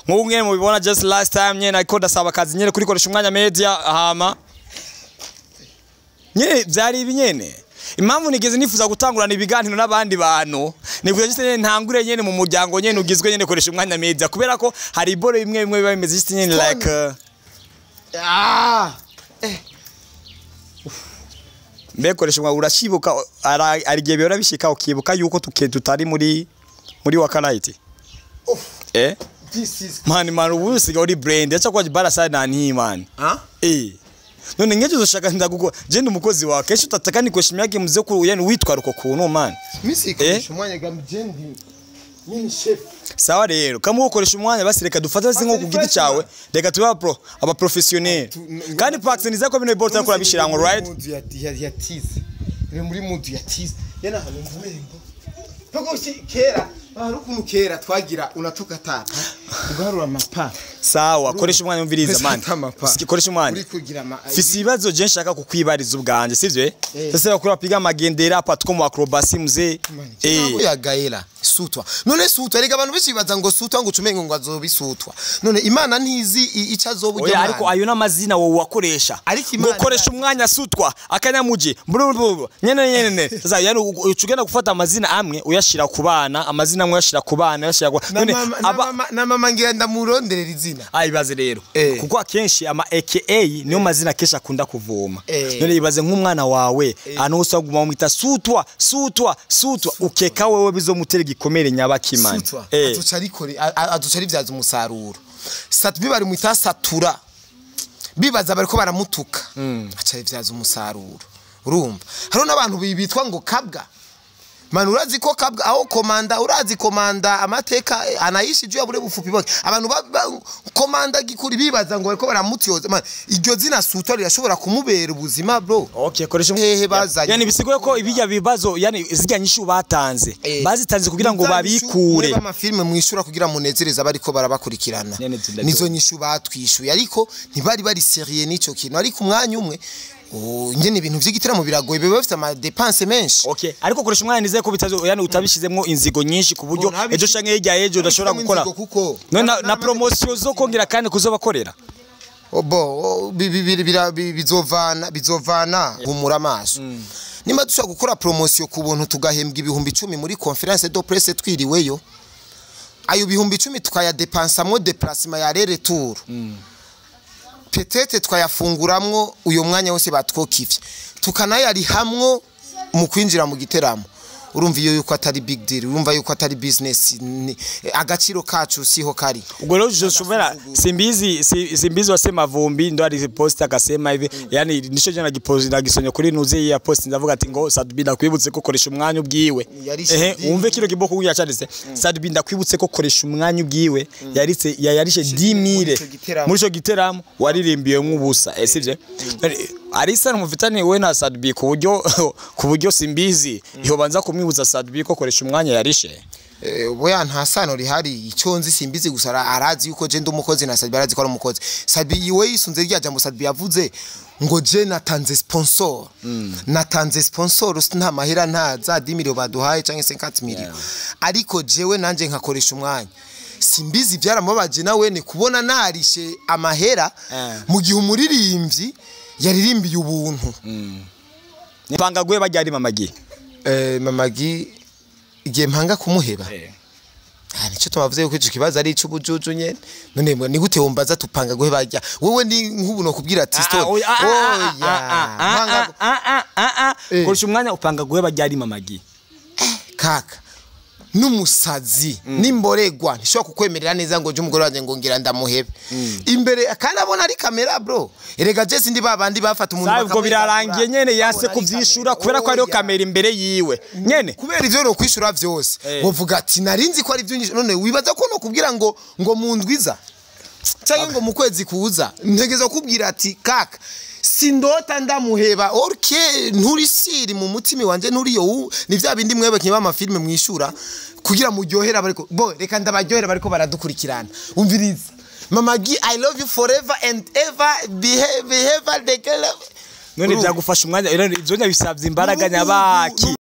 Nk'ubu nyene mubibona, just last time nyene ariko ndasaba akazi nyene kuri Koresha Umwanya Media, hama nyene vyari ibi nyene. Impamvu nigeze nifuza gutangurana ibiganiro n'abandi bantu, nifuza just nyene ntangure nyene mu muryango nyene ugizwe nyene Koresha Umwanya Media, kubera ko hari iboro bimwe bimwe biba bimeze just nyene like Ah. Mbe Koresha Umwanya, urashibuka ari igihe bihora bishika ukibuka yuko tutari muri Wakalite? Eh. This is Man, man, ubu usigaye uri brand acha kwa bara sana nani, man. Ah? Eh. None ngejo uzoshaka ndaguko je ndi umukozi wawe, kenshi utataka ni kuheshimia yake mzee ku yani witwara uko kuntu, man. Misi Koresha Umwanya gamjendi. Mimi chef. Sawa rero, kama ukoresha umwanya, basi reka dufate basi nko ku giti cyawe, reka tube aba professionnel. Kandi Pax nizako ko bino biporo utakora bishirango, right? Mood ya tize. Iri muri mood ya tize. Yana hantu mvumengo. Pako si kera, hari ukuntu kera twagira unatoka tata. Ugarura amapa. Sawa, Koresha Umwanya, umviriza, man. Ufata amapa. Koresha Umwanya. Uri kugira ama Fisi ibibazo je nshaka kukwibariza ubwanje, sivyo? Eh. Sasa bakora piga magendera hapa tuko mu acrobatie, mzee. Eh. Ya Gaela sutwa. None sutwa, rega abantu benshi bibaza ngo sutwa ngo ucumengo ngo azobisutwa. None Imana ntizi ico azoba Oya, ariko ayo n'amazina wowe wakoresha. Ariko Imana Gukoresha umwanya, sutwa, akanyamuji, mburuburu, nyene nyene. Sasa yani ucugenda gufata amazina amwe uyashira ku bana, amazina amwe uyashira ku bana, uyashira ku na none mama, na mama, na mama ngira ndamuronderera izina. Ah, ibaze rero. Kuko akenshi ama AKA niyo mazina kenshi akunda kuvoma. None ibaze nk'umwana wawe ahantu hose waguma wamwita sutwa, sutwa, sutwa, ukeka wewe bizomutera igikomere nyabakimana? Sutwa aduca arikore aduca arivyaza umusaruro. Sat bibari mwita satura. Bibaza bariko baramutuka. Aca arivyaza umusaruro. Urumva? Hariho n'abantu bitwa ngo kabwa. Man, urazi ko kabwa aho komanda, urazi komanda amateka anaishi juu ya bure bufupi bwake. Abantu komanda gikuri bibaza ngo bariko baramutyoza. Man, iryo zina sutwa rirashobora kumubera ubuzima, bro. Okay, Koresha Hehe bazanye. Yani bisigoye ko ibijya bibazo, yani zirya nyishu batanze bazitanze kugira ngo babikure. Niba amafilme mwishura kugira munezereze abariko barabakurikirana. Nyene tunda Nizo nyishu batwishuye, ariko ntibari bari sérieux n'ico kintu. Ariko umwanya umwe nyene ibintu vy'igitaramo biragoye, biba bifite ama dépenses menshi. Okay, ariko Koresha Umwanya nizeye ko bitazo, yani utabishizemwo inzigo nyinshi ku buryo Oh, ntabishi- ejo canke hirya y'ejo udashobora Ntabishizemwo gukora. inzigo kuko None na promotion zo kongera kandi kuzobakorera. Obo bizovana humura amaso. Nimba dushobora gukora promotion ku buntu tugahembwa 10,000 muri conférence de presse twiriweyo, ayo 10,000 tukayadepansamwo déplacement ya aller-retour, peut-être twayafunguramwo uyo mwanya wose batwokivye, tukanayarihamwo mu kwinjira mu giteramo, urumva iyo yuko atari big deal, urumva yuko atari business, agaciro kacu siho kari. Ubwo rero ushobora simbizi simbizi wasema vumbi ndo alipost akasema hivi, yani nico je nagipost nagisonye kuri nuze ya post, ndavuga ati ngo Sat-B ndakwibutse ko Koresha Umwanya ubwiwe Yarishe ehe dix umve kino kiboko kugira cyanditse Sat-B ndakwibutse ko Koresha Umwanya ubwiwe yaritse yarishe 10,000 ico giteramo. Muri ico giteramo waririmbiyemwo ubusa, sivyo? Arisa mufitane we na Sat-B ku buryo simbizi yobanza kumwibutsa Sat-B ko Koresha Umwanya yarishe. Oya, nta sano rihari. Icyo nzi simbizi gusa arazi yuko je ndi umukozi na Sat-B arazi ko ari umukozi. Sat-B iwe yisunze rya jambo Sat-B yavuze ngo je natanze sponsor, natanze sponsor, nta mahera, nta za 10 million baduhaye canke 50 million, ariko jewe nanje nkakoresha umwanya. Simbizi byaramubabaje nawe ni kubona narishe amahera mu gihe umuririmbyi yaririmbiye ubuntu. Panga gwe bajyari mamagi. Mamagi igihe mpanga kumuheba. Ah, nico tubavuze yuko ico kibazo ari ic'ubujuju nyene. None ni gute wumbaza tupanga guheba rya wewe? Ni nk'ubu no kubwira ati story, oya, mpanga Koresha Umwanya, upanga guheba ryari mamagi? Kaka n'umusazi n'imboregwa ntishobora kukwemerera neza ngo je umugore wanje ngo ngira ndamuhebe imbere kandi abona ari kamera, bro. Erega je sindi babandi bafata umuntu Sabe ubwo birarangiye nyene yase babona ari kuvyishura kamera. Kubera ko hariho Oya. kamera imbere yiwe nyene. Kubera ivyo no kwishura vyose wovuga ati narinzi ko ari ivyo nyishu. None wibaza ko no kubwira ngo mu ndwiza cyangwa ngo mu kwezi kuza ntegeza kubwira ati kaka sindota ndamuheba orke nturi siri mu mutima wanje nturiyo ni vya bindi mwebwe kiba amafilme mwishura kugira muryohera bariko bo reka ndabaryohera bariko baradukurikirana. Umviriza Mama Gi, I love you forever and ever, behave behave the girl. None byagufasha umwanya ivyo nyabisabye imbaraga nyabaki?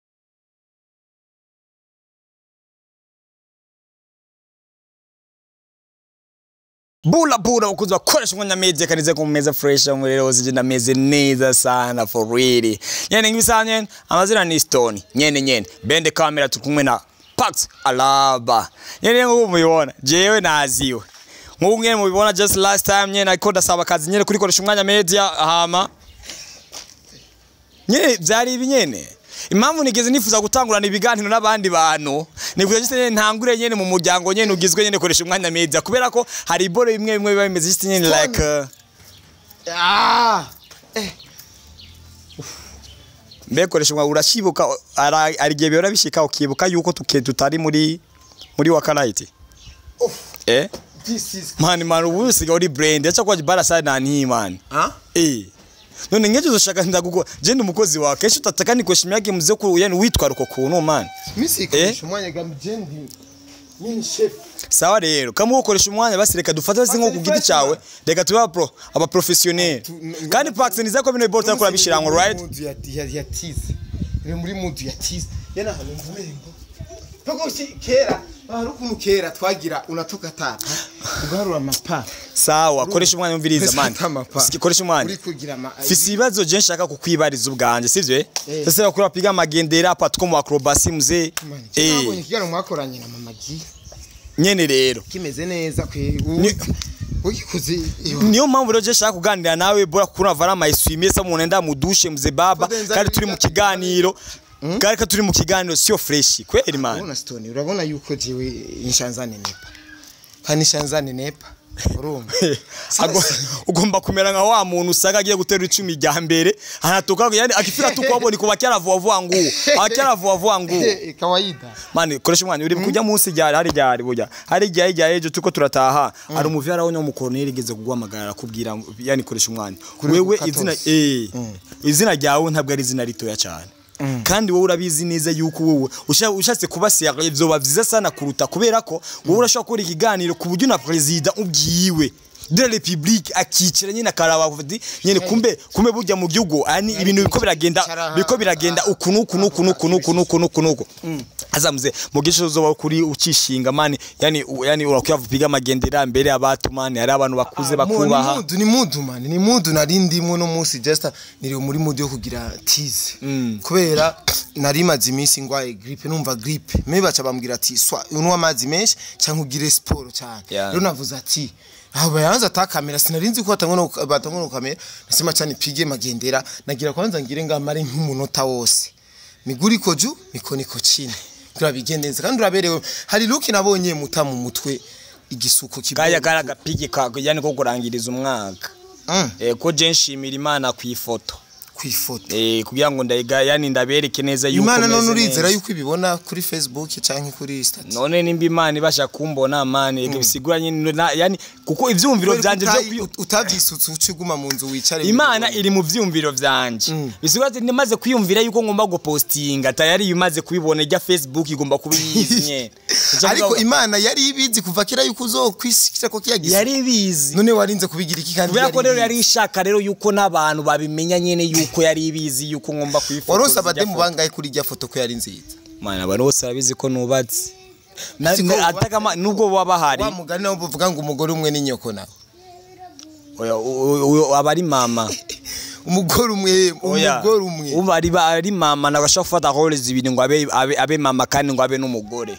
Bula bula ukuzi bakoresha umwanya media kanize ku meza fresh muri rero zije ndameze neza sana for real. Nyene nk'ibisanzwe amazina ni Stone. Nyene nyene bende camera tukumwe na Pax Alaba. Nyene nk'uko mubibona jewe naziwe. Nk'uko nyene mubibona just last time nyene ariko ndasaba akazi nyene kuri koresha umwanya media hama. Nyene byari ibi nyene. Impamvu nigeze nifuza gutangurana ibiganiro n'abandi bantu ni kugira just nyene ntangure nyene mu muryango nyene ugizwe nyene koresha umwanya media kubera ko hari iboro bimwe bimwe biba bimeze just nyene like Ah! Mbe koresha umwanya urashibuka ari igihe bihora bishika ukibuka yuko tutari muri Wakalight. Eh? This is Man man ubu usigaye uri brand acha kwa jibara sana nani man. Ah? Eh. None ngejo uzoshaka ndaguko je ndi umukozi wawe kenshi utataka ni kuheshimia yake mzee ku yani witwara uko kuntu man. Misi ikoresha umwanya gamjendi. Mimi chef. Sawa rero kama ukoresha umwanya basi reka dufate basi nko ku giti cyawe reka tube aba professionnel kandi Pax niza ko bino biporo utakora bishira ngo right. Mudu ya tize. Iri muri mudu ya tize. Yana hano mvumengo. Pako si kera hari ukuntu kera twagira unatoka tapa ugarura amapa. Sawa koresha umwanya umviriza man. Koresha umwanya. Uri kugira ama Fisi ibibazo je nshaka kukwibariza ubwanje sivyo? Sasa bakora piga amagendera apa two mu acrobatie mzee. Eh. Nabonye mwakoranye na Mama G. Nyene rero kimeze neza kwe ugikuze. Niyo mpamvu rero je nshaka kuganira nawe bora kuna vara mayiswimye sa umuntu enda mudushe mzee baba kandi turi mu kiganiro. Kandi turi mu kiganiro sio fresh kweli man. Urabona Stone urabona yuko jewe inshanzane nepa. Kandi inshanzane nepa urumva. Ugomba kumera nka wa muntu usanga agiye gutera icumi rya mbere anatoka yani akifika tu kwabo ni kuba cyaravua vua nguo. Acyaravua vua nguo. Kawaida. Man koresha umwanya uri kujya munsi ryari hari ryari burya. Hari ryari ryari ejo tuko turataha. Ari umuvyara wo mu igeze kuguhamagara akubwira yani koresha umwanya. Wewe izina izina ryawe ntabwo ari izina ritoya cyane. Kandi wowe urabizi neza yuko wowe ushatse kuba sérieux byoba vyiza sana kuruta kubera ko wowe urashobora gukora ikiganiro ku buryo na president ubwiwe de la République akicira nyine akaraba nyine kumbe burya mu gihugu ani ibintu biko biragenda uku nuku nuku nuku nuku nuku nuku nuku azamuze mu gisho uzoba kuri ucishinga man yani urakwiye amagendera mbere abatu man hari abantu bakuze bakubaha. Ni mudu man ni mudu nari ndimwe no munsi just niri muri mudu yo kugira tease kubera nari maze iminsi ngwaye grippe numva grippe me baca bambwira ati swa unwa amazi menshi cyangwa ugire sport cyane rero navuze ati aho bayanza ta kamera sinarinzi ko batangwa no kamera nasema cyane pige magendera nagira kwanza ngire ngamare nk'umunota wose miguri koju mikono iko chini kugira bigendenze kandi uraberewe hari look nabonye muta mu mutwe igisuko kibo kaya kara gapige kako yani ko kurangiriza umwaka ko je nshimira Imana ku ifoto kugira ngo ndayiga yani ndabereke neza yuko Imana none urizera yuko ibibona kuri Facebook canke kuri status none nimba Imana ibasha kumbona man bisigura nyine yani kuko ivyumviro vyanje byo utavyisutse uciguma mu nzu wicare Imana iri mu vyumviro vyanje bisigura ati nimaze kwiyumvira yuko ngomba gupostinga tayari yumaze kubibona ijya Facebook igomba kubiyizi nyene ariko Imana yari ibizi kuva kera yuko uzokwisikira ko kiyagize yari ibizi none warinze kubigira iki kandi kubera ko rero yari ishaka rero yuko n'abantu babimenya nyene yuko yari ibizi yuko ngomba kuyifotoza. Waronse abademu bangaye kuri irya foto ko yari nziza man abantu bose arabizi ko nubatse ataka nubwo baba bahari wa mugani nawo buvuga ngo umugore umwe ni nyoko nawe oya uyo abari mama umugore umwe umugore umwe uba ari mama nagashaka gufata role zibiri ngo abe mama kandi ngo abe n'umugore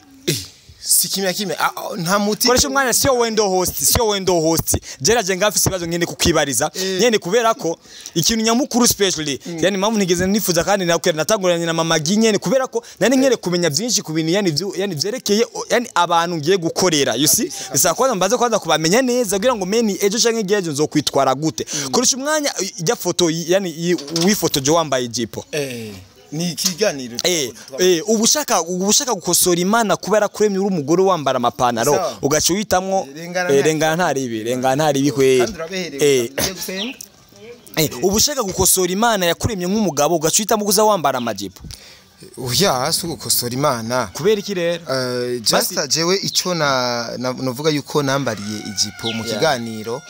si kimya kimya nta muti koresha umwanya sio wendo host jeraje ngafise ibibazo ngende kukwibariza nyene kubera ko ikintu nyamukuru specially yani mpamvu nigeze nifuza kandi natanguranye na Mama G nyene kubera ko nari nkere kumenya byinshi ku bintu yani vyerekeye yani abantu ngiye gukorera you see bisaba kwanza mbaze kwanza kubamenya neza kugira ngo meni ejo canke ejo nzokwitwara gute koresha umwanya ijya foto yani wifotoje wambaye ijipo ni ikiganiro ubushaka gukosora Imana kubera kuremye uri umugore wambara amapantaro ugaca uhitamwo rengana ntaribi kweli ubushaka gukosora Imana yakuremye nk'umugabo ugaca uhitamwo kuza wambara amajipo oya si gukosora Imana kubera iki rero just jewe ico na navuga yuko nambariye ijipo mu kiganiro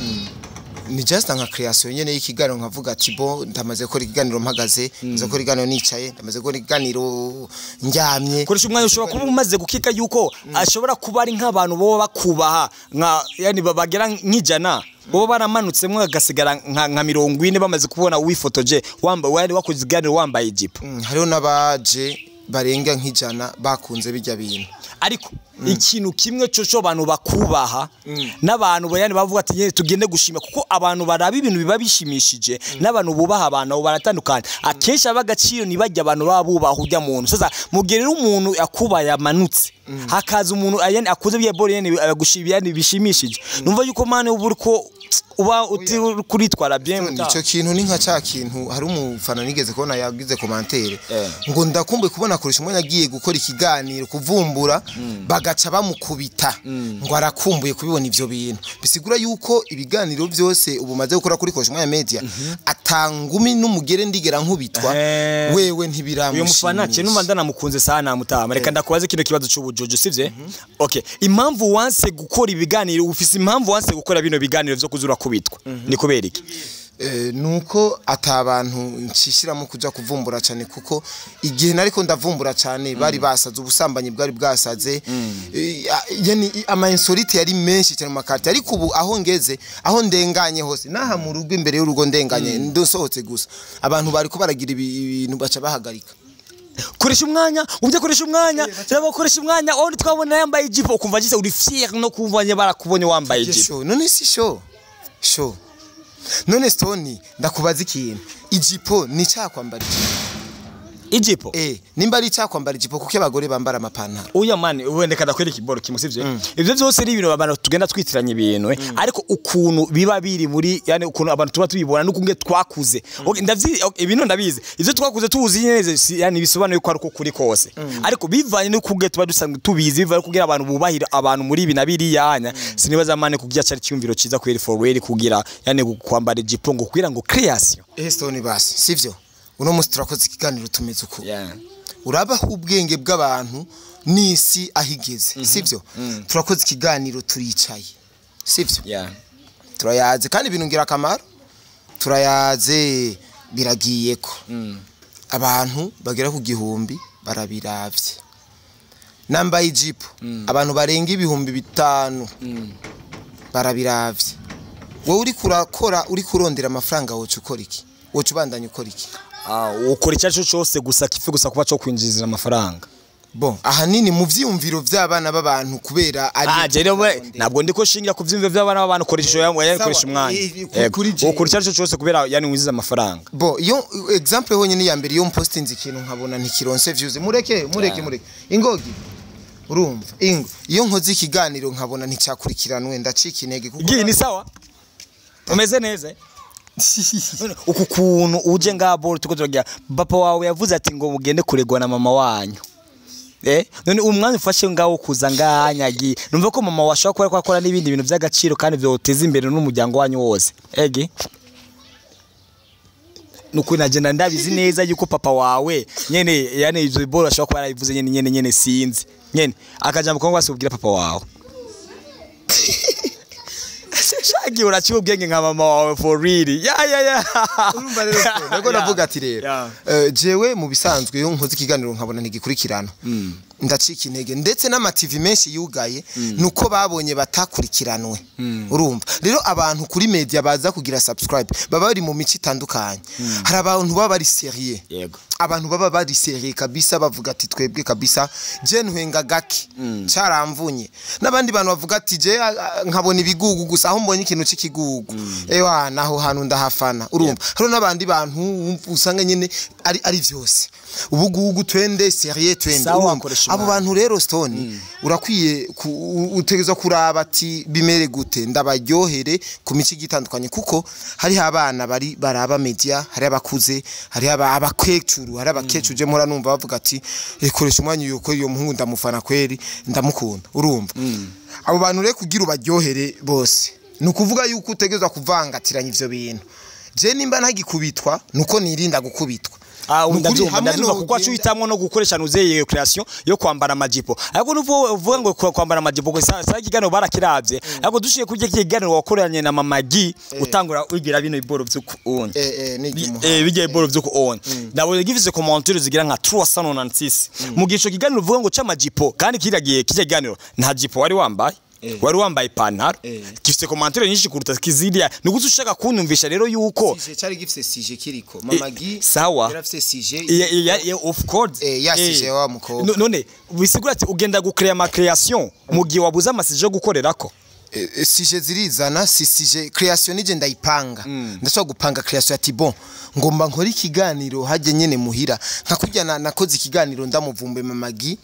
Ni just nka creation nyene y'ikiganiro, nkavuga ati bo ndamaze gukora ikiganiro mpagaze, ndamaze gukora ikiganiro nicaye, ndamaze gukora ikiganiro ndyamye. Koresha umwanya ushobora kuba umaze gukika yuko ashobora kuba ari nk'abantu boba bakubaha nka yani bagera nk'ijana, boba baramanutsemo bagasigara nka 40 bamaze kubona wifotoje wambaye, wari wakoze ikiganiro wambaye ijipo. Hariho n'abaje barenga nk'ijana bakunze bijya bintu. Ariko ikintu kimwe cyo abantu bakubaha n'abantu bayani bavuga ati nyene tugende gushima, kuko abantu baraba ibintu biba bishimishije n'abantu bubaha abantu abo baratandukanye. Akenshi abagaciro nibajya abantu baba bubaha ujya muntu. Sasa mugihe rero umuntu akubaye amanutse, hakaza umuntu ayani akuze biye bore yene agushibya bishimishije, numva yuko mane uba uriko uba uti kuritwara bien muta. Ico kintu ni nka ca kintu hari umufana nigeze kubona yagize commentaire ngo ndakumbuye kubona Koresha umwanya agiye gukora ikiganiro kuvumbura bagaca bamukubita, ngo arakumbuye kubibona ivyo bintu. Bisigura yuko ibiganiro byose ubu maze gukora kuri Koresha umwanya media atangumi n'umugere ndigera nkubitwa, wewe ntibiramushimisha. Uyu mufana cye numva ndanamukunze sana mutama. Reka ndakubaze kino kibazo c'ubujojo, sivye? Okay, impamvu wanse gukora ibiganiro, ufise impamvu wanse gukora bino biganiro vyo kuzura kubitwa ni kubera iki? Nuko atabantu nshishiramo kuja kuvumbura cyane, kuko igihe nariko ndavumbura cyane bari basaze, ubusambanyi bwari bwasaze, yani ama insolite yari menshi cyane mu makati. Ariko ubu aho ngeze, aho ndenganye hose, naha mu rugo imbere y'urugo ndenganye ndosohotse gusa, abantu bariko baragira ibintu baca bahagarika. Koresha umwanya, ubye koresha umwanya, cyangwa koresha umwanya aho twabona yambaye ijipo ukumva gise uri fier no kumva nye barakubonye wambaye ijipo. None si show show. None Stone ndakubaza ikintu, ijipo ni cyakwambara ijipo? Nimba ari cyakwambara ijipo kuko abagore bambara amapantaro. Uya mani wende kada kwereka iboro kimwe, sivyo? Ivyo byose ari ibintu abantu tugenda twitiranye ibintu, ariko ukuntu biba biri muri yani ukuntu abantu tuba tubibona nukunge twakuze. Okay, ndavyi ibintu ndabizi. Ivyo twakuze tuzi neza yani bisobanuye ko ari uko kuri kose. Ariko bivanye nukunge tuba dusanzwe tubizi, bivanye kugira abantu bubahira abantu muri ibi nabiri yanya. Sinibaza mane kugira cari cyumviro ciza kweri for real kugira yani kwambara ijipo ngo kugira ngo creation. Stone basi, sivyo? Uno musi turakoze ikiganiro tumeze uko. Urabaho ubwenge bw'abantu n'isi ahigeze, sivyo? Turakoze ikiganiro turicaye, sivyo? Turayaze kandi ibintu ngira akamaro, turayaze biragiyeko. Abantu bagera ku 1000 barabiravye. Nambaye ijipo, abantu barenga 5000 barabiravye. Wowe uri kurakora, uri kurondera amafaranga, wocu ukora iki? Wocu ubandanya ukora iki? Ukora icyo cyose gusa kifi gusa kuba cyo kwinjizira amafaranga. Bon, ahanini mu vyiyumviro vy'abana b'abantu kubera ari jewe ntabwo ndiko shingira ku vyiyumviro vy'abana b'abantu, koresha yawe koresha umwanya ukora icyo cyose kubera yani winjiza amafaranga. Bon, iyo example honyine ya mbere iyo mpostinze ikintu nkabona ntikironse views, mureke mureke mureke ingogi urumva ingo iyo nkoze ikiganiro nkabona nticyakurikiranwe ndacika intege kuko ngiyi ni sawa umeze neza. Uku kuntu uje ngabo tuko turagira papa wawe yavuze ati ngo mugende kuregwa na mama wanyu. None umwanya ufashe ngawo kuza nganyagi numva ko mama washaka kuba akora n'ibindi bintu by'agaciro kandi byoteza imbere n'umuryango wanyu wose. Ege nuko nagenda ndabizi neza yuko papa wawe nyene yani izo bora ashaka kuba yarabivuze nyene nyene nyene sinzi nyene akajambo ko ngwasubwira papa wawe. Shagi uraciye ubwenge nka mama wawe for real. Ya. Urumva rero nako navuga ati rero jewe mu bisanzwe iyo nkoze ikiganiro nkabona ntigikurikirana ndacika intege, ndetse n'ama TV menshi yugaye nuko babonye batakurikiranwe. Urumva rero abantu kuri media baza kugira subscribe baba bari mu mico itandukanye. Hari abantu baba bari serieux, abantu baba bari serieux kabisa bavuga ati twebwe kabisa je ntwenga gake caramvunye, n'abandi bantu bavuga ati je nkabona ibigugu gusa aho mbonye ikintu c'ikigugu ewa naho hantu ndahafana. Urumva hari n'abandi bantu usanga nyene ari vyose ubugugu twende serieux twende. Abo bantu rero Stone urakwiye utegezwa kuraba ati bimere gute ndabaryohere ku mico igitandukanye, kuko hari abana bari baraba media, hari abakuze, hari abakecuru, hari abakecuru je mpora numva bavuga ati ekoresha umwanya yuko iyo muhungu ndamufana kweri ndamukunda. Urumva abo bantu rero kugira ubaryohere bose nukuvuga yuko utegezwa kuvangatiranya ivyo bintu. Je nimba ntagikubitwa nuko nirinda gukubitwa. Ndabyumva, ndabyumva, kuko acu hitamwo no gukoresha nuzeye creation yo kwambara amajipo, ariko nuvo uvuga ngo kwambara amajipo gusa, sa ikiganiro barakiravye, ariko dushiye kurya ikiganiro wakoranye na Mama G, utangura wigira bino iboro vy'ukuntu bijya iboro vy'ukuntu, nabonye gifise commentaire zigira nka 396 mu gihe ico kiganiro uvuga ngo c'amajipo, kandi kiragiye kijya kiganiro nta jipo wari wambaye, wari wambaye ipantaro, gifise commentaire nyinshi kuruta kiziriya. Niguze ushaka kunyumvisha rero yuko sujet cari gifise sujet kiriko Mama G sawa. Yarafise sujet. Yeah, of course. Ya sujet wa mukobwa. None bisigura ati ugenda gucrea ama creation mu gihe wabuze amasije yo gukorerako. Sujet zirizana, si sujet creation nije ndayipanga. Ndashobora gupanga creation ati bon, ngomba nkora ikiganiro hajye nyene muhira, nka kurya nakoze ikiganiro ndamuvumbuye Mama G,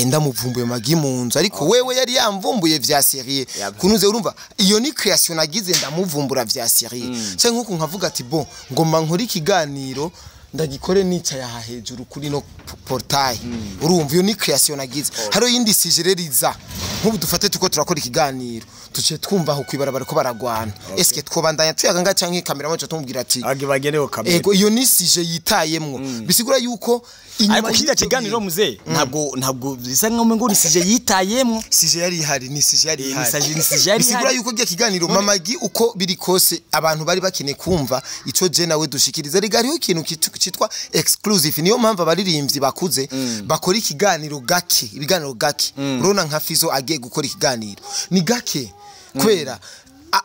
ndamuvumbuye Mama G mu nzu, ariko wewe yari yamvumbuye vya sérieux kunuze. Urumva iyo ni creation nagize, ndamuvumbura vya sérieux, cyangwa nkuko nkavuga ati bon, ngomba nkora ikiganiro ndagikore nicaye aha hejuru kuri no portail. Urumva iyo ni creation nagize. Hariho yindi sujet rero iza, nk'ubu dufate tuko turakora ikiganiro, tuciye twumva aho kwibarabara ko baragwana, eske twobandanya tuyaga nga canke kamera maco tumubwira ati bagereho kamera? Ego, iyo ni sujet yitayemwo, bisigura yuko inyuma Ariko kirya y'ivyo kiganiro, muze, ntabwo bisa nkaho ngo ni sujet yitayemwo. Sujet yari ihari, ni sujet yari Ni ihari. Ni sujet yari Bisigura ihari. yuko rya kiganiro Mama G, uko biri kose abantu bari bakeneye kumva ico je nawe dushikiriza. Rega hariho ikintu citwa exclusive, niyo mpamvu abaririmbyi bakuze bakora ikiganiro gake, ibiganiro gake. Urabona nka Fizo agiye gukora ikiganiro ni gake, kubera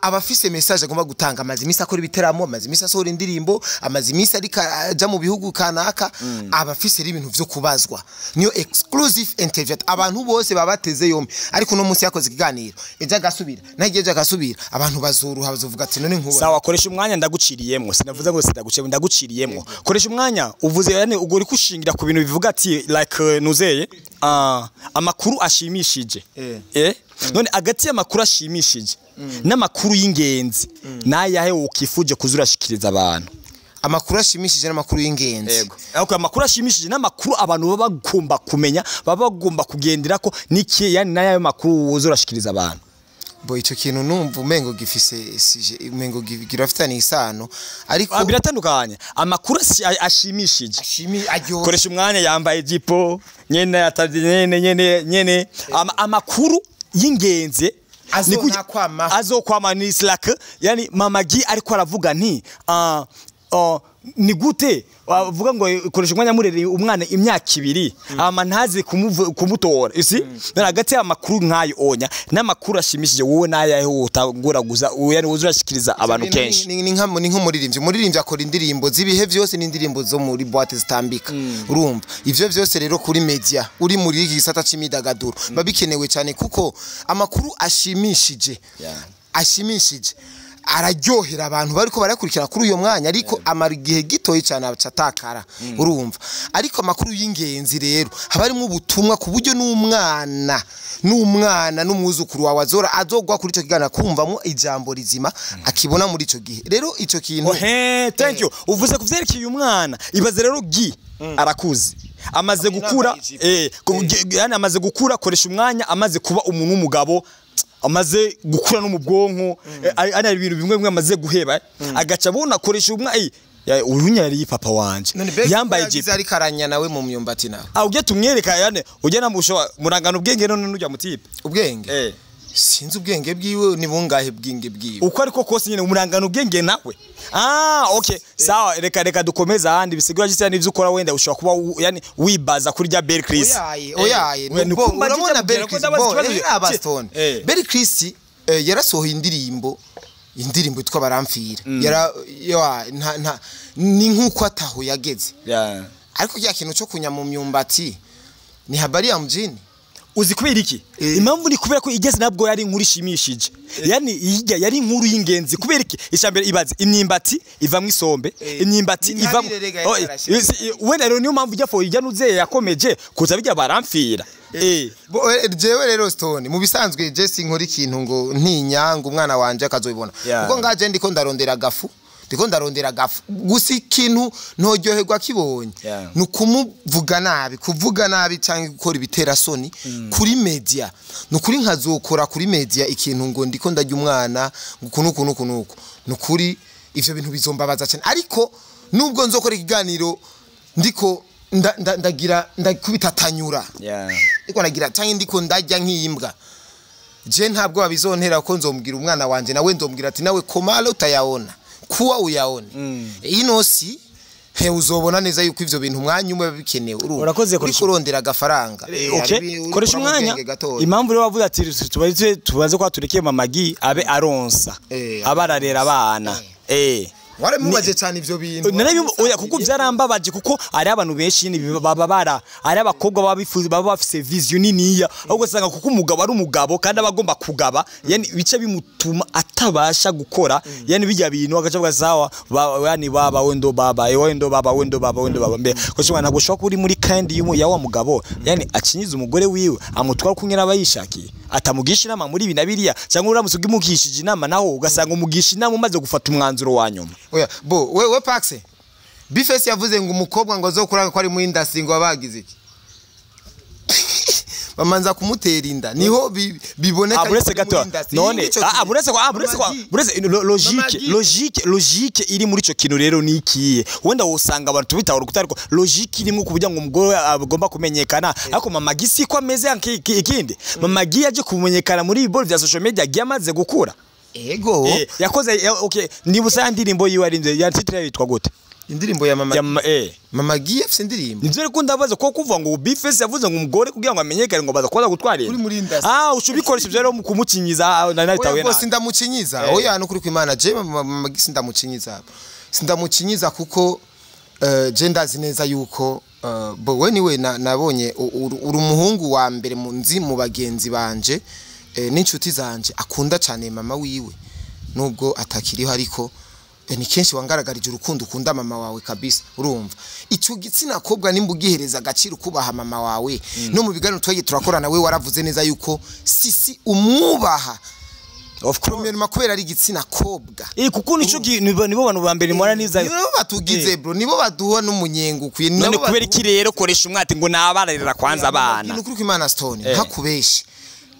abafise message agomba gutanga, amaze imisi akora ibiteramo, amaze imisi asohora indirimbo, amaze imisi ariko aja mu bihugu kanaka, abafise rero ibintu vyo kubazwa, niyo exclusive interview abantu bose baba bateze yombi. Ariko uno munsi yakoze ikiganiro, ejo agasubira, naho ejo agasubira, abantu bazoruha, bazovuga ati none nkuba Sawa, koresha umwanya, ndaguciriyemwo, sinavuze ngo sindaguciyemwo, ndaguciriyemwo. Koresha umwanya uvuze, yani ubwo uri kushingira ku bintu bivuga ati like nuzeye amakuru ashimishije. None agati y'amakuru ashimishije n'amakuru y'ingenzi nayahe wokifuje kuzurashikiriza abantu? Amakuru ashimishije n'amakuru y'ingenzi? Ariko amakuru ashimishije n'amakuru abantu baba bagomba kumenya, baba bagomba kugendera ko niki, yani nayahe makuru wuzurashikiriza abantu? Bo ico kintu numva umengo gifise sujet, umengo girafitanye isano, ariko Biratandukanye, amakuru ashimishije ashimi aryoshye. Koresha umwanya yambaye ijipo nyene atavye nyene nyene nyene. Amakuru y'ingenzi Azonakwamaho. Azokwama ni slack, yani Mama G ariko aravuga nti ni gute avuga ngo koresha umwanya murereye umwana imyaka 2 ama ntaze kumutora you see. None hagati y'amakuru nk'ayo onya n'amakuru ashimishije, wowe n'ayahe utangura guza, yani uzurashikiriza abantu kenshi? Ni nk'umuririmbyi, umuririmbyi akora indirimbo z'ibihe byose n'indirimbo zo muri boîte zitambika. Urumva ivyo byose rero kuri media, uri muri iki gisata c'imyidagaduro, biba bikenewe cyane, kuko amakuru ashimishije ashimishije araryohera abantu bariko barakurikira kuri uyo mwanya, ariko amara igihe gitoyi cyane aca atakara. Urumva, ariko amakuru y'ingenzi rero haba harimo ubutumwa, ku buryo n'umwana n'umwuzukuru wawe azora azogwa kuri ico kiganiro kumvamo ijambo rizima akibona muri ico gihe. Rero ico kintu Ohe, thank you. Uvuze ku vyerekeye uyu mwana. Ibaze rero Gi arakuze, amaze gukura, Nambaye ijipo. Yani amaze gukura, koresha umwanya amaze kuba umuntu w'umugabo, amaze gukura no mu bwonko, ari ibintu bimwe bimwe amaze guheba, agaca abona koresha umwanya uyu nyari papa wanje None Beki yambaye ko yagize ijipo. Ariko aranya nawe mu myumbati nawe. Ah, ujye tumwereka, yani ujye namusho murangana ubwenge none nujya mutipe. Ubwenge, sinzi ubwenge bwiwe ni bungahe, bwinge bwiwe. Uko ariko kose nyine umurangana ubwenge nawe. Okay, sawa, reka dukomeze ahandi. Bisigura gisa n'ivyo ukora, wenda ushobora kuba yani wibaza kuri rya Bell Chris. Oyaye, oyaye, nuko urabona Bell Chris bo aba Stone Bell Chris yarasohoye indirimbo yitwa Baramfira, yara ya nta ni nkuko ataho yageze, ariko kya kintu cyo kunya mu myumbati ni habari ya mjini. Uzi kubera iki? Impamvu ni kubera ko igeze nabwo yari inkuru ishimishije, yani ijya yari inkuru y'ingenzi. Kubera iki? Icambere, ibaze imyimbati ivamwo isombe, imyimbati Ni ivamwo ntabire rega Oh, yarashimye. Wenda rero niyo mpamvu ijya fo ijya nuzeye yakomeje kuza bijya Baramfira. Bo, jewe rero Stone, mu bisanzwe je sinkora ikintu ngo ntinya ngo umwana wanje akazobibona, kuko ngaje ndiko ndarondera gafu, ndiko ndarondera gafu gusa. Ikintu ntoryoherwa kibonye ni ukumuvuga nabi, kuvuga nabi cyangwa gukora ibitera soni kuri media. Ni ukuri nkazokora kuri media ikintu ngo ndiko ndarya umwana ngo uku nuku nuku nuku, ni ukuri ivyo bintu bizombabaza cyane. Ariko nubwo nzokora ikiganiro Ndiko ndagira ndakubitatanyura. Ndiko nagira canke ndiko ndajya nk'iyimbwa. Je ntabwo babizontera ko nzombwira umwana wanje, nawe nzombwira ati nawe komalo utayaona kuwa uyaone. Ino si he uzobona neza yuko ivyo bintu umwanya umwe bikenewe. Urakoze kurondera agafaranga. Okay, koresha umwanya. Impamvu rero bavuze ati tubaze kwa turekeye Mama G abe aronsa, abararera abana. Waramubaje cyane ivyo bintu. Oya, kuko byarambabaje, kuko ari abantu benshi baba bara ari abakobwa baba bifuza, baba bafise vision niniya, ahubwo usanga kuko umugabo ari umugabo kandi abagomba kugaba, yani bice bimutuma atabasha gukora yani bijya bintu agaca bwa sawa, yani baba wendo baba wendo baba wendo baba wendo baba mbe ko ntabwo ushobora kuri muri kandi ya wa mugabo, yani akinyiza umugore wiwe amutwara kumwe n'abayishakiye, atamugisha inama muri ibi na biriya, cyangwa uramutse ugimukishije inama naho ugasanga umugisha inama umaze gufata umwanzuro wa nyuma. Oya, bo wewe Pax Bifesi yavuze ngo umukobwa ngo azokuranga ko ari mu industry ngo abagize iki, bamanza kumutera inda niho biboneka. Buretse gato none buretse logique iri muri ico kintu rero ni ikiye? Wenda wosanga abantu tubitahura kutariko logique irimo kuburya ngo umugore agomba kumenyekana, ariko Mama G si ko ameze ikindi. Mama G yaje kumenyekana muri ibolo vya social media amaze gukura. Ego yakoze okay, nibusa ya ndirimbo yiwe arinze ya titre yitwa gute? Indirimbo ya Mama Mama G afise indirimbo. Nivyo reko ndabaza ko kuvuga ngo Bifesi yavuze ngo umugore kugira ngo amenyekane ngo baza kuza gutwarira uri muri industry. Ushubikoresha ivyo rero mu kumukinyiza na nitawe na. Oya, ndamukinyiza. Oya, no kuri kwimana je Mama G sindamukinyiza. Sindamukinyiza kuko je ndazi neza yuko bo we niwe nabonye uri umuhungu wa mbere mu nzi mu bagenzi banje n'inshuti zanje akunda cyane mama wiwe, nubwo atakiriho, ariko ni kenshi wangaragarije urukundo ukunda mama wawe kabisa. Urumva icyo gitsina kobwa nimba ugihereza agaciro kubaha mama wawe. No mu biganiro twagiye turakorana we waravuze neza yuko sisi umwubaha of course kubera ari igitsina kobwa. Kuko nico nibo bantu ba mbere mora niza, nibo batugize bro, nibo baduha n'umunyengo ukwiye. None kubera iki rero koresha umwati ngo nabararira kwanza abana? Ni kuri Imana Stone ntakubeshe,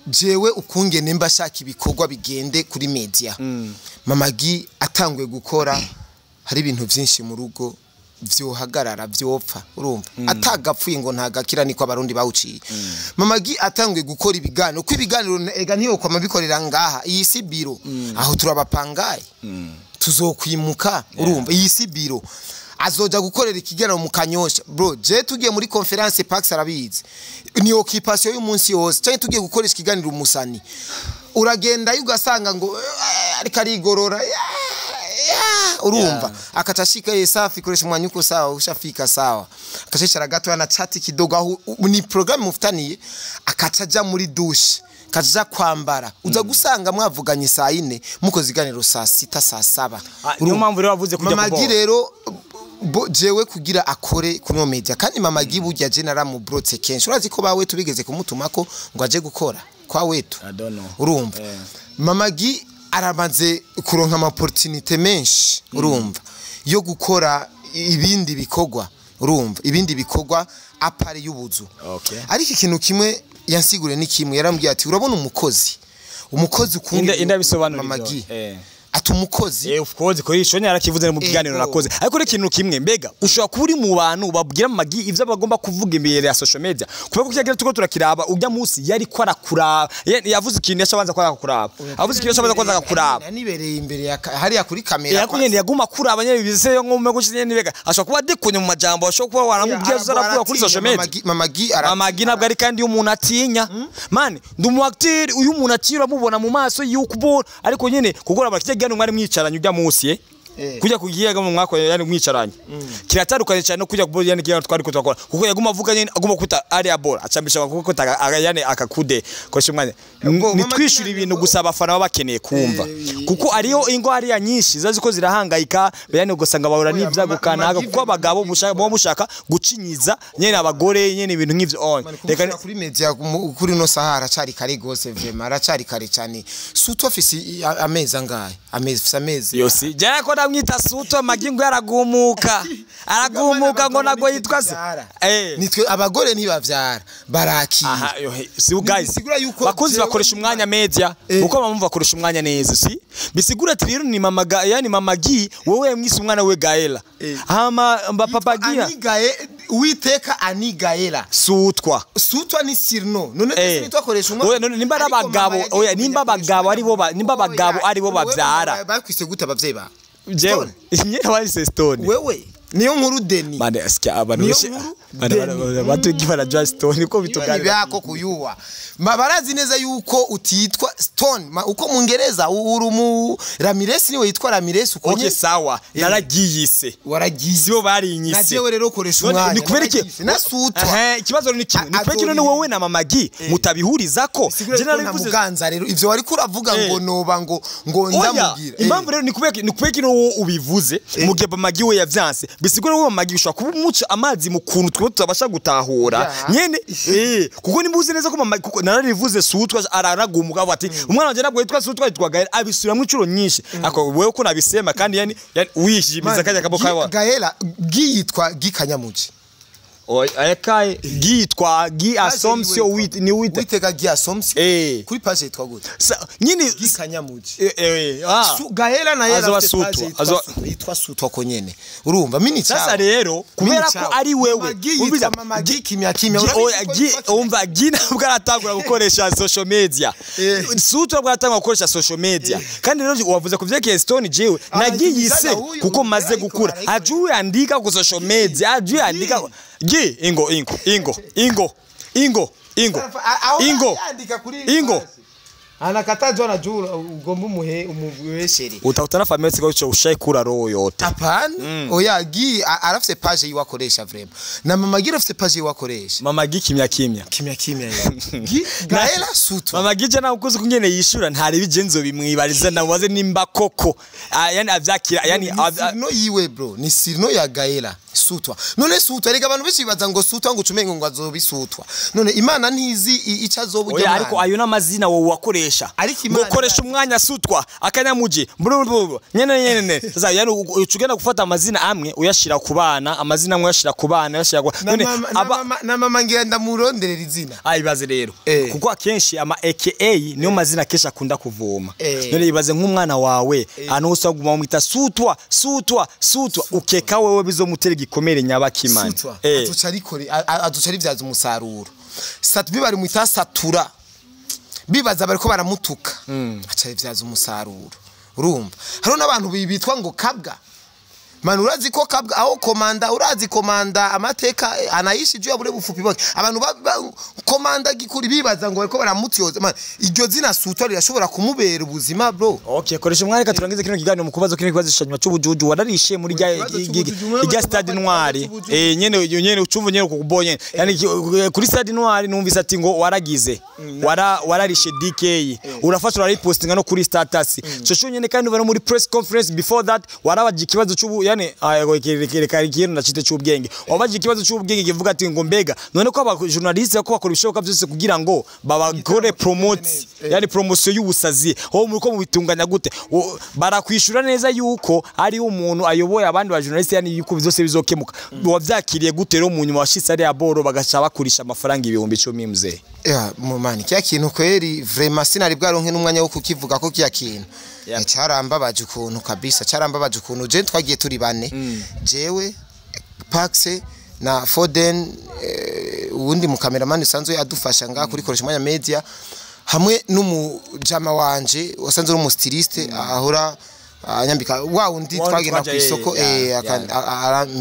jewe ukungene mba shaka ibikorwa bigende kuri media. Mama G atangwe gukora hari ibintu byinshi mu rugo vyohagarara vyopfa, urumva atagapfuye ngo ntagakira, niko abarundi bawuciye. Mama G atangwe gukora ibiganiro, ko ibiganiro ega ntiyo kwama bikorera ngaha iyi si biro, aho turabapangaye tuzokwimuka, urumva iyi si biro azoja gukorera ikiganiro mu Kanyosha. Bro, je tugiye muri conference Pax arabizi, ni occupation y'umunsi yose, cyane tugiye gukoresha ikiganiro umusani uragenda ugasanga ngo ariko arigorora, urumva akatashika safi koresha umwanya uko sawa ushafika sawa, akashishara gato na chat kidogo, aho ni program mufitaniye, akacaja muri douche kaja kwambara, uza gusanga mwavuganye saa 4 mukoze iganiro saa 6 saa 7. Niyo mpamvu rero bavuze kujya Mama G rero jewe kugira akore kuno media, kandi Mama G burya je naramubrotse kenshi, urazi ko bawe tubigeze kumutumako ngo aje gukora kwa wetu. Urumva Mama G aramaze kuronka ama opportunité menshi, urumva yo gukora ibindi bikorwa, urumva ibindi bikorwa apare y'ubuzu. Ariko ikintu kimwe yansigure ni kimwe, yarambwiye ati urabona umukozi ukunde inda bisobanura Mama G ati umukozi of course ko isho yarakivuze mu kiganiro nakoze, ariko ni ikintu kimwe mbega ushobora kuba uri mu bantu babwira Mama G ivyo bagomba kuvuga imbere ya social media, kubera ko cyagira tuko turakiraba ujya munsi yari ko arakuraba, yavuze ikintu yashabanza ko arakuraba, avuze ikintu yashabanza ko arakuraba, nibereye imbere ya hariya kuri kamera yakunyene yaguma kuraba nyene bize nko mu gushye nibega ashobora kuba adekonye mu majambo, ashobora kuba waramubwiye azaravuga kuri social media. Mama G Mama G nabwo ari kandi umuntu atinya man, ndi umu acteur, uyu muntu atira mubona mu maso yuko ariko nyene kugora abakije mwari mwicaranye ujya munsi kujya kugiyaga mu mwako yani mwicaranye kiratandukanye cyane no kujya kubona yani twari kutakora, kuko yaguma avuga nyene aguma kuta ari abola acambisha kuko yani akakude kosha umwanya nitwishura ibintu gusa abafana bakeneye kumva, kuko ariyo ingo hariya nyinshi zazi ko zirahangayika yani ugasanga bahura n'ibyago kanaka, kuko abagabo mushaka gucinyiza nyene abagore nyene ibintu nk'ivyo. On reka kuri media kuri no Sahara cari kare gose vraiment aracari kare cyane, surtout afisi amezi angahe, amezi yose jya ko ndamwita Sutwa, magingo yaragumuka, aragumuka ngo nagwe yitwa se. Nitwe abagore ntibavyara, barakira. Aha, yo, hey, si guys, Bisigura yuko bakunzi jewe bakoresha umwanya media, uko bamumva bakoresha umwanya neza, si bisigura ati rero ni mama yani mama Gi, wewe mwise umwana we Gaela, hama papa Gia Anigae Uwiteka Anigaela. Sutwa. Sutwa ni sirno none twese nitwakoresha umwana. Oya, none nimba ari Ariko mama abagabo, yagiye oya, nimba kumenya abagabo koresha aribo nimba umwana. abagabo Oya, aribo wewe bavyara. Bakwise gute abavyeyi ba Jewe nyine wahise Stone. Wewe niyo nkuru Deni. Bane sikia abantu Niyo benshi nkuru bane Deni. batugira Joy Stone ko Ni bituganira. byako kuyuwa. Barazi neza yuko utitwa Stone. Uko mu Ngereza uri mu Ramirez, niwe yitwa Ramirez uko Okay, nyene. sawa, naragiyise. Waragize. Sibo barinyise. Na jewe rero koresha None umwanya. ni kubera iki Naragize. Na Sutwa. Ehe, ikibazo ni kimwe, ni kubera iki none wowe na mama Gi mutabihurizako? Sigura Je yuko nta narabivuze. muganza rero ivyo wari kuravuga ngo noba ngo Oya, ndamubwira. impamvu rero ni kubera iki wowe ubivuze mu gihe mama Gi we yavyanse, bisigura wowe mama Gi ushobora kuba umuca amazi mu kuntu twe tutabasha gutahura nyene, kuko nimba uzi neza ko mama, kuko nararivuze Sutwa araragumuka avuga ati umwana wanje ntabwo yitwa Sutwa, yitwa Gael, abisubiramwo inshuro nyinshi, ako wewe ko nabisema kandi yani wishimiza kajya kabo kawa. Gaela Gi yitwa Gi Kanyamuji. Oya, gitwa Gi Assumption wit ni wit Witeka Gi Assumption. Kuri page yitwa gute? Nyine Gi Kanyamuji. Ah. Gaela na yera Azoba afite page Sutwa, yitwa azoba- Yitwa Sutwa ko nyene. Urumva mini Sasa chawa. rero kubera ko ari wewe Gi yitwa mama Gi kimya kimya. Gi- Urabizi oya, ko Gi yitwa kimya. umva, Gi ntabwo aratangura gukoresha social media. Sutwa bwo aratangura gukoresha social media, kandi rero wavuze ku vyerekeye Stone, jewe nagiyise Ah, huyu, kuko maze ariko gukura, ariko. ajuye andika ku social media, ajuye andika Gi ingo ingo ingo ingo ingo ingo Aho ingo yandika kuri ingo page. Anakatajwa na juu ugomba umuhe umuweshere. Utakutana familia siko ico ushaikura roho yote. Hapana. Oya, Gi arafise page yiwe akoresha vraiment. Na mama Gi arafise page yiwe akoresha. Mama Gi kimya kimya. Kimya kimya ye. Gi Gaela Sutwa. Mama Gija nawe ukuzi kungene yishura ntari bigenzo bimwibariza ndamubaze nimba koko, yani avyakira yani Ni sirno yiwe bro, ni sirno ya Gaela Sutwa. None Sutwa rega abantu benshi bibaza ngo Sutwa ngo ucumengo ngo azobisutwa. None Imana ntizi ico azoba urya Oya, mwana. ariko ayo n'amazina wowe wakoresha. Ariko Imana ngo koresha umwanya Sutwa akanyamuji mburuburu nyene nyene. Sasa yani ucugenda gufata amazina amwe uyashira ku bana, amazina amwe uyashira ku bana, uyashira ku Na none mama, na mama, na mama ngira ndamuronderera izina. Ibaze rero, kuko akenshi ama AKA niyo mazina kenshi akunda kuvoma. None ibaze nk'umwana wawe ahantu hose waguma wamwita Sutwa, Sutwa, Sutwa, ukeka wewe bizomutera igikomere nyabakimana. Sutwa azoca arikore azoca arivyaza umusaruro. Sat bibari mwita satura. Bibaza bariko baramutuka. Aca arivyaza umusaruro. Urumva? Hariho n'abantu bitwa ngo Kabwa. Man, urazi ko Kabwa aho komanda, urazi komanda amateka anaishi juu ya bure bufupi bwake. Abantu komanda gikuri bibaza ngo bariko baramutyoza. Man, iryo zina Sutwa rirashobora kumubera ubuzima bro. Okay, koresha umwanya, reka turangize kino kiganiro mu kubazo kino kibazo cyanyuma cy'ubujuju wararishe muri rya Ikibazo c'ubujuju, mwe rya Stade Noir. c'ubujuju. Nyene nyene ucumva nyene kukubonye. Yani kuri Stade Noir numvise ati ngo waragize. Wararishe DK. Urafasha uraripostinga no kuri status. Cyo cyo nyene kandi uva no muri press conference before that warabaje ikibazo cy'ubu yani reka ikintu ndacite cy'ubwenge. Wabaje ikibazo cy'ubwenge kivuga ati ngo mbega none ko aba journaliste ko bakora ibishoboka byose kugira ngo babakore promote, yani promotion y'ubusazi, ho muri ko mubitunganya gute? Barakwishura neza yuko ari umuntu ayoboye abandi ba journaliste, yani yuko byose bizokemuka. Wavyakiriye gute rero mu nyuma washitse ari aboro bagaca bakurisha amafaranga 10,000 mzee? Ya, mumani kya kintu kweri vraiment sinari bwaronke n'umwanya wo kukivuga ko kya kintu. Cyarambabaje ukuntu kabisa, cyarambabaje ukuntu je twagiye turi bane, jewe Paxe na Foden, uwundi mu cameraman usanzwe adufasha ngaha kuri Koresha Umwanya Media, hamwe n'umujama wanje wasanzwe ari umustyliste ahora anyambika wa wundi Wa wundi twagenda twaja, ku isoko,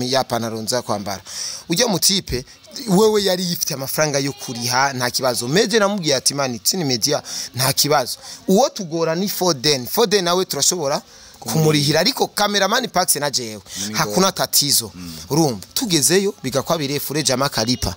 ya pantaro nza kwambara. Ujya mu type wewe yari yifite amafaranga yo kuriha, nta kibazo. Meje namubwiye ati mani tsini media nta kibazo, uwo tugora ni Foden. Foden nawe turashobora kumurihira, ariko cameraman Pax na jewe hakuna tatizo. Urumva tugezeyo bigakwa birefure, jama karipa.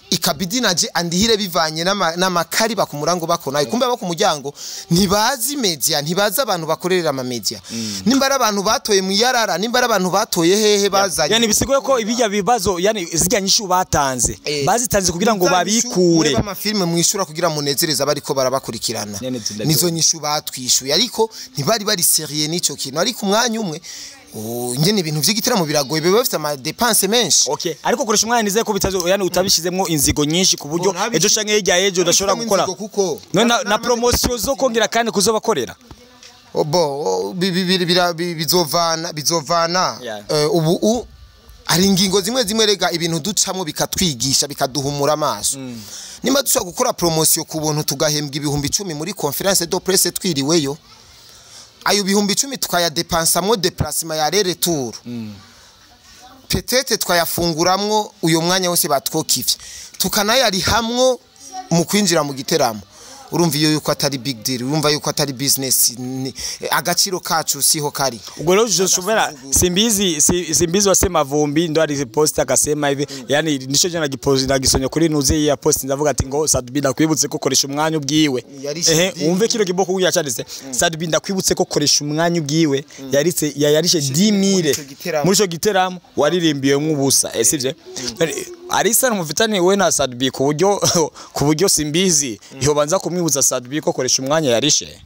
Ikabidi naje andihire bivanye n'amakari bakumurango bakonaye. Kumbe abo ku muryango ntibazi media, ntibazi abantu bakorera ama media. Nimba ari abantu batoye mu yarara, nimba ari abantu batoye hehe bazanye. Yani bisigoye ko ibijya bibazo, yani zijya nyishu batanze, bazitanze kugira ngo babikure. Ama filme mwishura kugira munezereza bariko barabakurikirana. Nizo nyishu batwishuye, ariko ntibari bari sérieux n'ico kintu. Ariko umwanya umwe nyene ibintu vy'igitaramo biragoye, biba bifite ama dépenses menshi. Okay, ariko koresha umwanya nizeye ko bitazo, yani utabishizemwo inzigo nyinshi ku buryo ejo canke hirya ejo udashobora gukora none na promotion zo kongera kandi kuzobakorera. Bo bizovana ubu hari ingingo zimwe zimwe rega ibintu ducamwo bikatwigisha bikaduhumura amaso. Nimba dushobora gukora promotion ku buntu tugahembwa 10,000 muri conférence de presse twiriweyo, ayo 10,000 tukayadepansamwo déplacement ya retour, peut-être twayafunguramwo uyo mwanya wose batwokivye, tukanayarihamwo mu kwinjira mu giteramo. Urumva iyo yuko atari big deal, urumva yuko atari business, agaciro kacu siho kari. Ubwo rero ushobora simbizi wasema vumbi ndo alipost akasema hivi, yani nico je nagipost nagisonye kuri nuze ya post ndavuga ati ngo Sat-B ndakwibutse ko koresha umwanya ubwiwe. Ehe, umve kino kiboko kugira cyanditse Sat-B ndakwibutse ko koresha umwanya ubwiwe yaritse yayarishe 10000 muri ico giteramo waririmbiyemwo ubusa, sivyo? Arisa mufitane we na Sat-B ku buryo simbizi yobanza kumwibuza Sat-B ko koresha umwanya yarishe.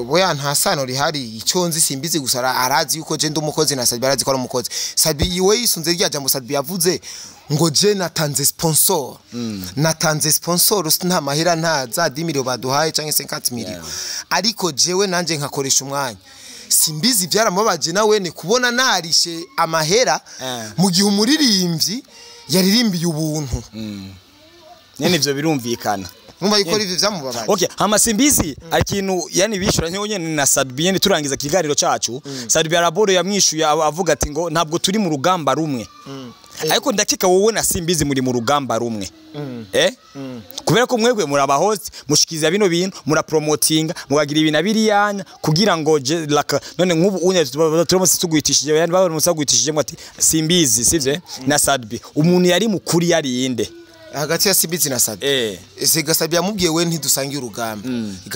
Oya nta sano rihari, icyo nzi simbizi gusa arazi yuko je ndi umukozi na Sat-B arazi ko ari umukozi. Sat-B iwe yisunze rya jambo Sat-B yavuze ngo je natanze sponsor. Natanze sponsor nta mahera nta za 10 million baduhaye canke 50 million. Ariko jewe nanje nkakoresha umwanya. Simbizi byaramubabaje nawe ne kubona narishe amahera mu gihe umuririmbyi yaririmbiye ubuntu. Nyene ivyo birumvikana. Numva yuko ivyo vyamubabaje. Okay, hama simbizi ikintu yani bishura nyo nyene na Sat-B nyene turangiza kiganiro cacu. Sat-B araboro yamwishuye avuga ati ngo ntabwo turi mu rugamba rumwe. Ariko ndakeka wowe na Simbizi muri mu rugamba rumwe. Kubera ko mwebwe muraba host, mushikiza bino bintu, murapromotinga, mugagira ibintu abiriyanya kugira ngo none nk'ubu unye turimo tugwitishije yani baba musagwitishije ngo ati Simbizi sivye na Sat-B umuntu yari mukuri yari inde hagati ya Simbizi na Sat-B. Ese Sat-B yamubwiye we ntidusangiye urugamba.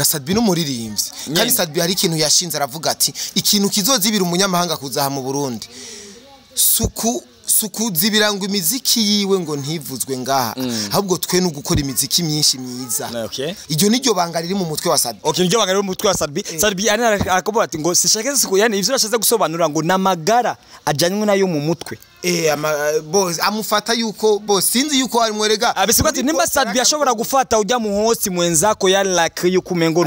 Sat-B n'umuririmbyi. Kandi Sat-B hari ikintu yashinze aravuga ati ikintu kizozibira umunyamahanga kuzaha mu Burundi. Suku zibirangwa imiziki yiwe ngo ntivuzwe ngaha, ahubwo twe no gukora imiziki myinshi myiza. Iryo niryo banga riri mu mutwe wa Sat-B. Okay, niryo banga riri mu mutwe wa Sat-B. Sat-B arakuvuga ati ngo sishake yani ivyo ashatse gusobanura ngo namagara ajanywe nayo mu mutwe. Bo amufata yuko bo sinzi yuko ari mwerega abisigwa ati nimba Sat-B ashobora gufata ujya mu host mwenzako ya like yuko umengo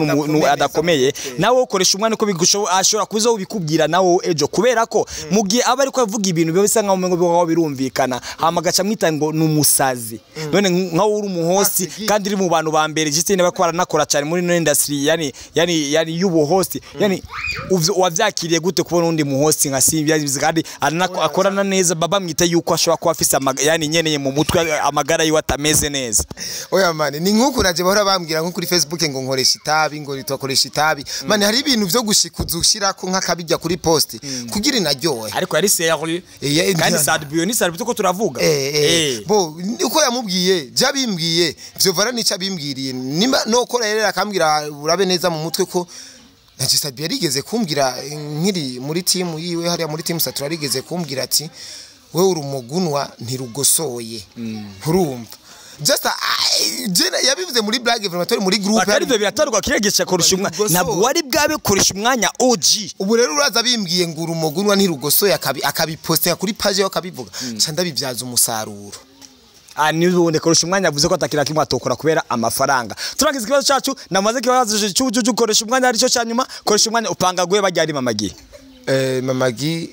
adakomeye nawe ukoresha umwana ko ashobora kuzo ubikubwira nawe ejo, kubera ko mu gihe aba ariko avuga ibintu biba bisa nkaho umengo biba birumvikana hama gaca mwita ngo numusazi. None nkaho uri mu host kandi uri mu bantu ba mbere jitine bakora nakora cyane muri no industry yani yani yani y'ubu host yani wavyakiriye gute kubona undi mu host nka Simbizi kandi akorana neza baba mwita yuko ashobora kuba afise yani nyeneye mu mutwe amagara yiwe atameze neza. Oya mane ni nkuko naje bahora bambwira nko kuri Facebook ngo nkoresha itabi ngo nitwakoresha itabi. Mane hari ibintu vyo gushikuza ushirako nk'akabijya kuri post kugira inaryohe. Ariko yari sérieux kandi Sat-B ni Sat-B ko turavuga. Bo uko yamubwiye jabimbwiye vyovara nica bimbwiriye nimba nokora rero akambwira urabe neza mu mutwe ko naje Sat-B yarigeze kumbwira nkiri muri team yiwe hariya muri team Satura yarigeze kumbwira ati wewe uri umugunwa ntirugosoye. Nturumva just yabivuze muri blague vraiment muri groupe akari byo biratarwa kiregesha kurusha umwanya ntabwo wari bwabe kurusha umwanya OG. Ubu rero uraza bimbwiye ngo uri umugunwa ntirugosoye akabipostinga kuri page yo akabivuga ca ndabibyaza umusaruro. Nibundi kurusha umwanya avuze ko atakira kimwe atokora kubera amafaranga. Turangiza ikibazo cacu namaze kibazo cy'ubujuju koresha umwanya arico cyanyuma koresha umwanya upanga guhe bajya ari mamagi. Mamagi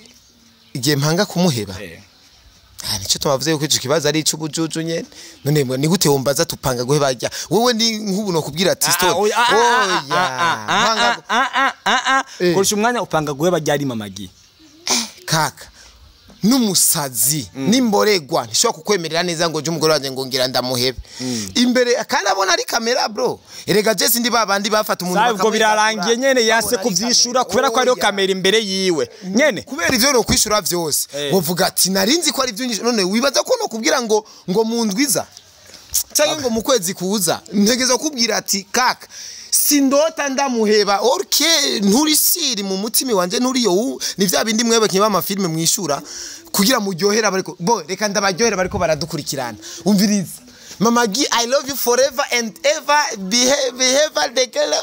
igihe mpanga kumuheba. Nico tubavuze yuko ico kibazo ari icubujuju nyene. None ni gute wombaza tupanga guhe bajya? Wewe ni nkubu no kubwira ati story. Oya. Koresha umwanya upanga guhe bajya ari mamagi. Kaka numusazi nimboregwa ntishobora kukwemerera neza ngo je umugore wanje ngo ngira ndamuhebe imbere kandi abona ari kamera bro. Erega je sindi babandi bafata umuntu bakamubwo birarangiye nyene yase kuvyishura kubera ko ariyo kamera imbere yiwe nyene kubera ivyo no kwishura vyose wovuga ati narinzi ko ari ivyo. None wibaza ko no kubwira ngo mu ndwiza Cyangwa ngo mu kwezi kuza, ntegereza kubwira ati kaka, sindota ndamuheba. Okay, nturi siri mu mutima wanje, nturiyo ni vya bindi mwebwe kiba amafilme mwishura kugira muryohera bariko bo. Reka ndabaryohera bariko baradukurikirana. Umviriza, Mama Gi, I love you forever and ever, behave behave the girl.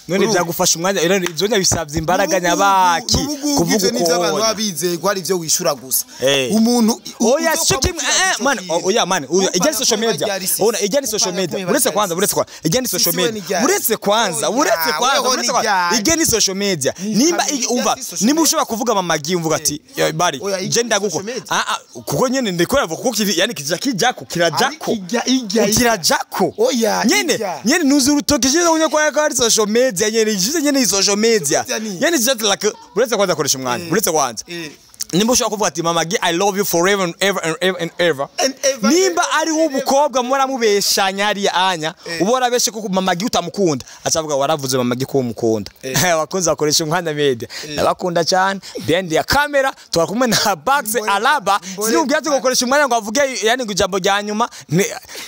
None byagufasha umwanya, rero ivyo nyabisabye imbaraga nyabaki kuvuga kuvuga uko abantu uko baba bizeye ko ari ivyo wishura gusa. Eh. Umuntu Oya, sio kimwe, man, oya man, oya, ijya ni social media. Ona, ijya ni social media. Uretse kwanza, uretse kwanza, ijya ni social media. Uretse kwanza, uretse kwanza, uretse kwanza, ijya ni social media. Nimba umva, nimba ushobora kuvuga Mama Gi, umvuga ati "Ya, bari Oya, ijya je ni ndaguko." social media. Ah ah, kuko nyene ndikora kuko yani kija kijako kirajako. Ariko ijya. Kirajako. Oya, nyene ijya. Nyene nuzi urutoki je unye kwa kwa social media, nyene jize nyene social media. Media ni- Nyene just like uretse kwanza koresha umwanya, uretse kwanza. Eh. Nimba ushobora kuvuga ati "Mama Gi, I love you forever and ever and ever and ever." And ever, Nimba ever, ariho umukobwa muhora mubeshanya hariya anya, uba warabeshe kuko Mama Gi utamukunda, acavuga waravuze Mama Gi ko umukunda. Abakunzi bakoresha umwanya media, ndabakunda cyane. Behind ya camera twari kumwe na Bax Alaba. Sinubwiye ati gukoresha umwanya ngo avuge, yani ngo ijambo rya nyuma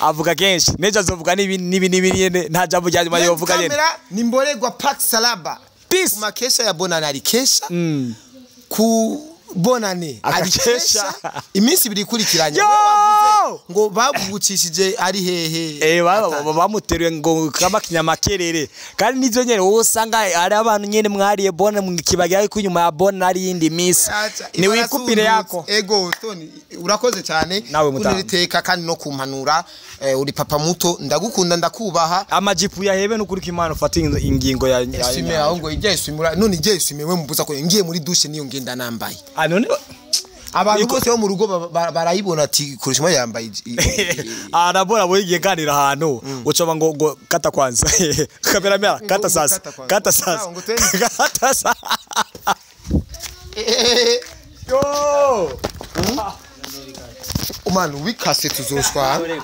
avuga kenshi nejo azovuga n'ibi n'ibi n'ibi nyene, nta jambo rya nyuma yovuga nyene. Kamera ni mboregwa Pax Salaba. Peace. Ku makesha ya bonane ari kesha, ku bonane ari Akakesha. kesha, iminsi 2 ikurikiranye. Yo! Wewe wavuze ngo bagucishije ari hehe? Eh, bamuteruye ngo kama kinyamakerere, kandi nivyo nyene wowe usanga ari abantu nyene mwariye bona kibagira ko inyuma ya bona ari yindi misi. Acha, Ni wikupire yako. Ego Tony, urakoze cyane Nawe mutama. kunira kandi no kumpanura. Uri papa muto, ndagukunda, ndakubaha. Amajipo yahebe n'ukuri ko Imana ufata ingingo ya Essuie-main, ahubwo ijya essuie-main, none ijya essuie-main we mbuza ko ngiye muri douche niyo ngenda nambaye. Ah, none Abantu bose bo mu rugo barayibona ati kurusha yambaye arabora buri gihe ganira ahantu ucoba ngo kata kwanza, kameramera kata. Ngo Sasa kata kwanza. Kata sasa. Ah, ngo twende. Kata sasa. Yo. Umana wikase tuzoshwana.